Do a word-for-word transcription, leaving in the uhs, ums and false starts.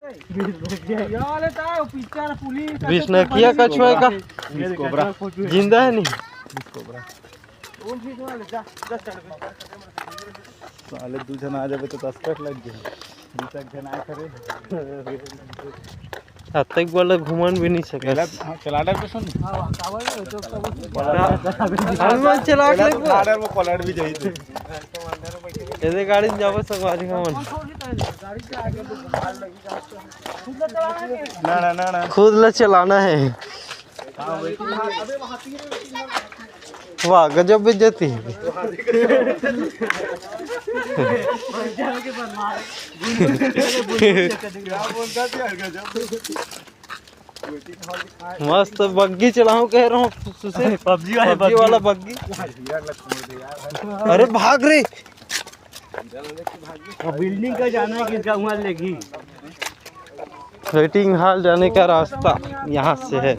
बीस नकिया कछुआ का। बीस कोबरा। जिंदा है नहीं? साले दू झन आ जाबे तो दस कट लग जाए। दू चार झन आए करे। अतक वाला घुमन भी नहीं सकस। चला, हाँ, चला डर पे सुन। हम चला के पलट, वो पलट भी जाई थे। एदे गाड़ी में जाबो संगवारी हमन। ना, ना, ना, ना। खुद ला चलाना है। वाह, गजब बेइज्जती है। मस्त बग्गी चलाऊं कह रहा हूँ, सुशील। पबजी वाला पबजी वाला बग्गी। अरे भाग रे। बिल्डिंग का जाना है, किसका वहाँ लेगी। वेटिंग हॉल जाने का रास्ता यहाँ से है।